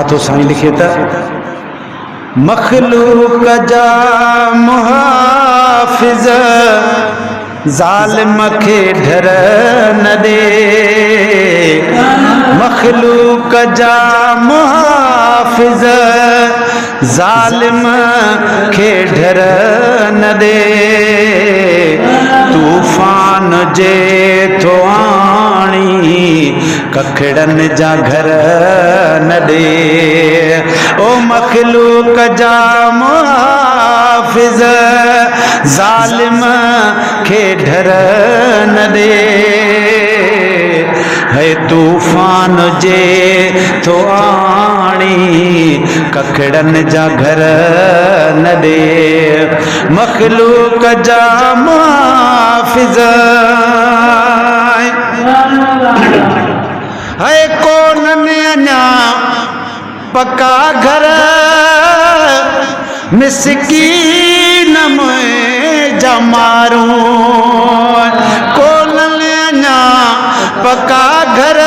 ٿو سائين لکي ته مخلوق جا محافظ ظالم کي ڍر نه ڏي، مخلوق جا محافظ ظالم کي ڍر نه ڏي، طوفان جي ٿو آڻي ڪکڙن جا گهر نه ڏي، او مخلوق جا محافظ ظالم کي ڍر نه ڏي، هي طوفان جي ٿو آڻي ڪکڙن جا گهر نه ڏي، مخلوق جا محافظ. هي ڪونهن اڃا پڪا گهر، مسڪين منهنجا مارون. ڪونهن اڃا پڪا گهر،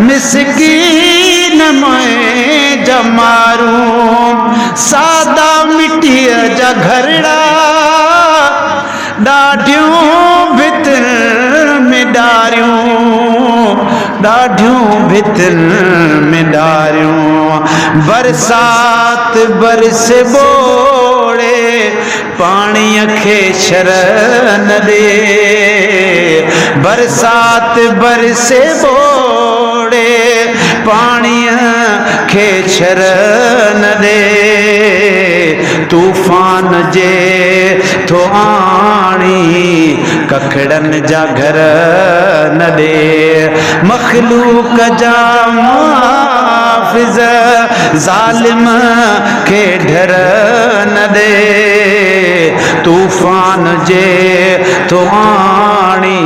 مسڪين منهنجا مارون. سادا مٽيء جا گهرڙا، ڏاڍيون ڀتين ۾ ڏاريون، ڏاڍيون ڀتين ۾ ڏاريون. برسات برس ٻوڙي، پاڻيء کي شر نه ڏي. برسات برس ٻوڙي، پاڻيء کي شر نه ڏي. طوفان جي ٿو آڻي ڪکڙن جا گهر نه ڏي، مخلوق جا محافظ ظالم کي ڍر نه ڏي. طوفان جي ٿو آڻي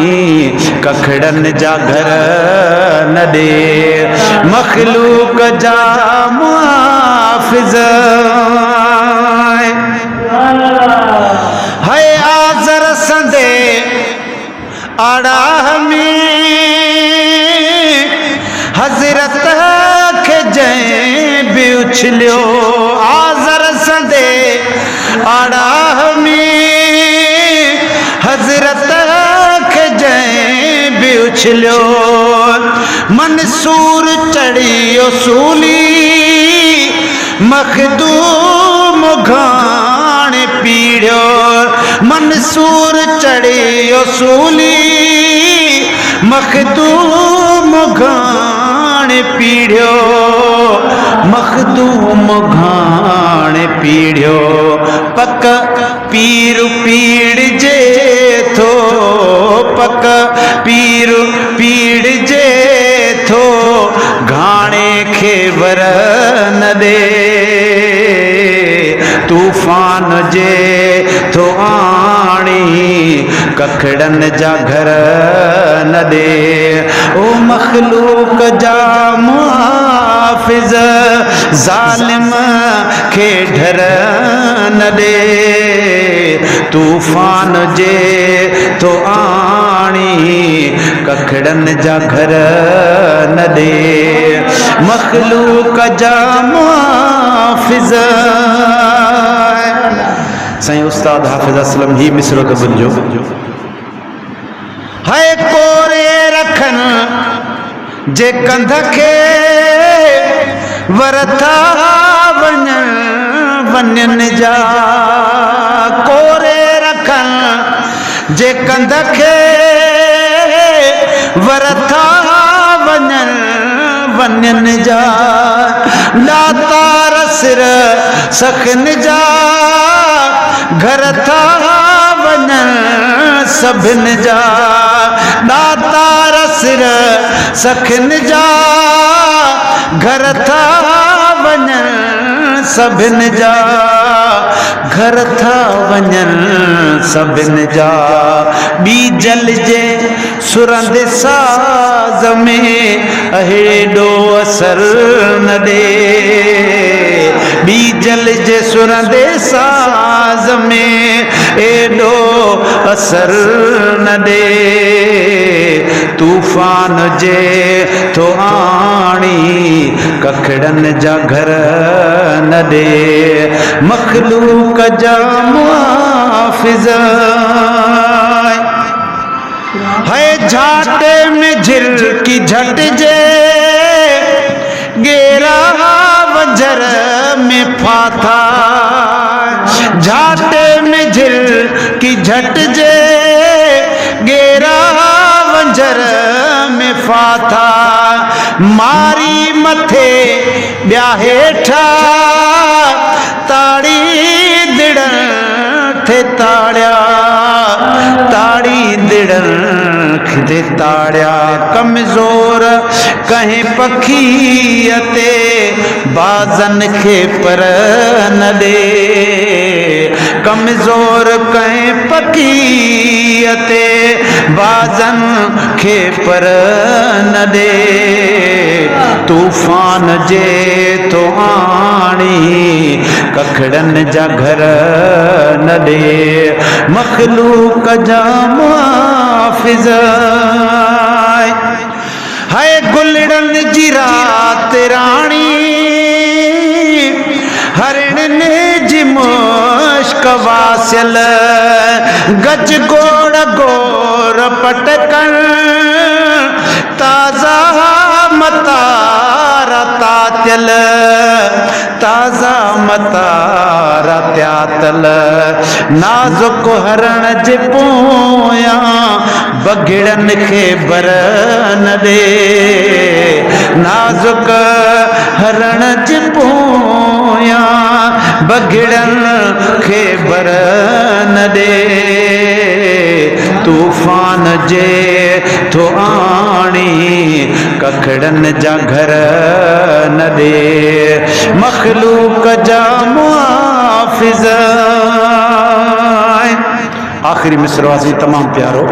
ڪکڙن جا گهر نه ڏي، مخلوق جا محافظ. هي آذر سندي آڙاهه ۾، حضرت کي جنهن به اڇليو. آذر سندي آڙاهه ۾، حضرت کي جنهن به اڇليو. منصور چڙهيو سولي، مخدوم گهاڻ پيڙهيو. منصور چڙهيو سولي، مخدوم گهاڻ پيڙهيو. مخدوم گهاڻ پيڙهيو. پڪ پير پيڙجي ٿو، پڪ پير پيڙجي ٿو، گهاڻي کي ور نه ڏي. طوفان جي ٿو آڻي ڪکڙن جا گهر نه ڏي، او مخلوق جا محافظ ظالم کي ڍر نه ڏي. طوفان جي ٿو آڻي ڪکڙن جا گهر نه ڏي، مخلوق جا محافظ. سائين استاد حافظ اسلم هي مصرعو ته ٻڌجو. هي ڪوري رکن جي ڪنڌ کي، ور ٿا وڃن وڃن جا. ڪوري رکن جي ڪنڌ کي، ور ٿا وڃن وڃن جا. ڏاتار سر سخن جا، گهر ٿا وڃن سڀن جا. ڏاتار سر سخن جا، گهر ٿا وڃن سڀن جا. گهر ٿا وڃن سڀن جا. ٻيجل جي سرند ساز ۾، اهڙو اثر نه ڏي. ٻيجل جي سرند ساز ۾، ايڏو اثر نه ڏي. طوفان جي ٿو آڻي ڪکڙن جا گهر نه ڏي مخلوق جا محافظ. هي جهاٽي ۾ جهرڪي جهٽجي ڳيرا ونجهر ۾ ڦاٿا. جهاٽي ۾ جهرڪي جهٽجي ڳيرا ونجهر ۾ ڦاٿا. ماري مٿي ٻيا هيٺا تاڙي دڙن ٿي تاڙيا، تاڙيندڙن کي تاڙيا. ڪمزور ڪنهن پکيء تي بازن کي پر نه ڏي، ڪمزور ڪنهن پکيء تي بازن کي پر نه ڏي. طوفان جي ٿو آڻي ڪکڙن جا گهر نه ڏي مخلوق جا محافظ. هاء گلڙن جي رات راڻي هرڻن جي مشڪ واسيل، گج گوڙ گور پٽڪن تازا متارا تاتيل، تازا متارا تياتل. نازڪ هرڻ جي پويان بگهڙن کي بر نه ڏي، نازڪ هرڻ جي پويان بگهڙن کي بر نه ڏي. طوفان جي ٿو آڻي ڪکڙن جا گهر نه ڏي مخلوق جا محافظ. آخري مصرعو آسين تمام پيارو.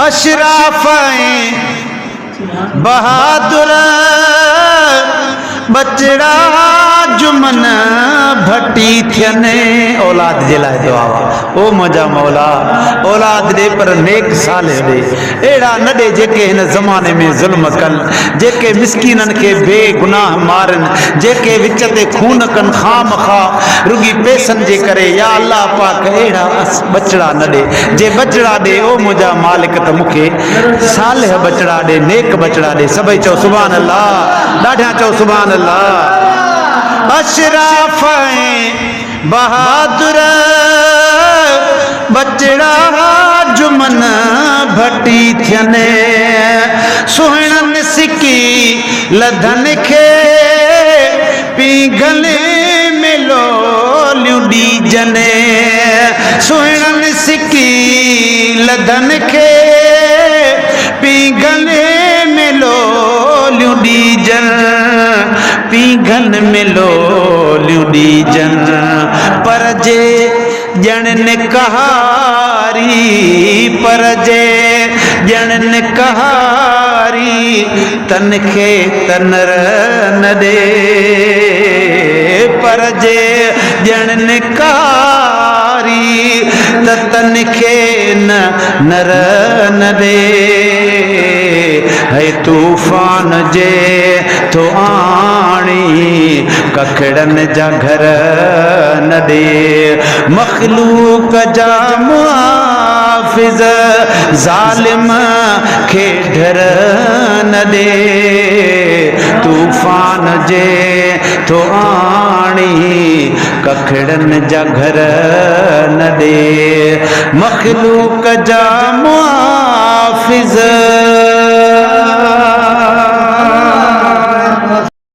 اشراف ۽ بهادر ٻچڙا جمن ڀٽي ٿين. اولاد جي لاء دعا آ، او منهنجا مولا اولاد ڏي پر نيڪ صالح ڏي، اهڙا نه ڏي جيڪي هن زماني ۾ ظلم ڪن، جيڪي مسڪينن کي بي گناهه مارن، جيڪي وچ تي خون ڪن خامخواه رڳي پئسن جي ڪري. يا الله پاڪ اهڙا ٻچڙا نه ڏي، جي ٻچڙا ڏي او منهنجا مالڪ ته مون کي صالح ٻچڙا ڏي، نيڪ ٻچڙا ڏي. سڀئي چئو سبحان الله، ڏاڍيان چئو سبحان الله. اشراف ۽ بهادر ٻچڙا جمن ڀٽي ٿين، سهڻن سڪي لڌن کي پينگهن ۾ لوليون ڏيجن. سهڻن سڪي لڌن کي پينگهن ۾ لوليون ڏيجن، پينگهن ۾ لوليون ڏيجن. پر جي ڄڻ نڪهاري، پر جي ڄڻ نڪهاري تن کي تنر نه ڏي، پر جي ڄڻ نڪهاري ته تن کي نه نر نه ڏي. هي طوفان جي ٿو آڻي ڪکڙن جا گهر نه ڏي مخلوق جا محافظ ظالم کي ڍر نه ڏي. طوفان جي ٿو آڻي ڪکڙن جا گهر نه ڏي مخلوق جا محافظ.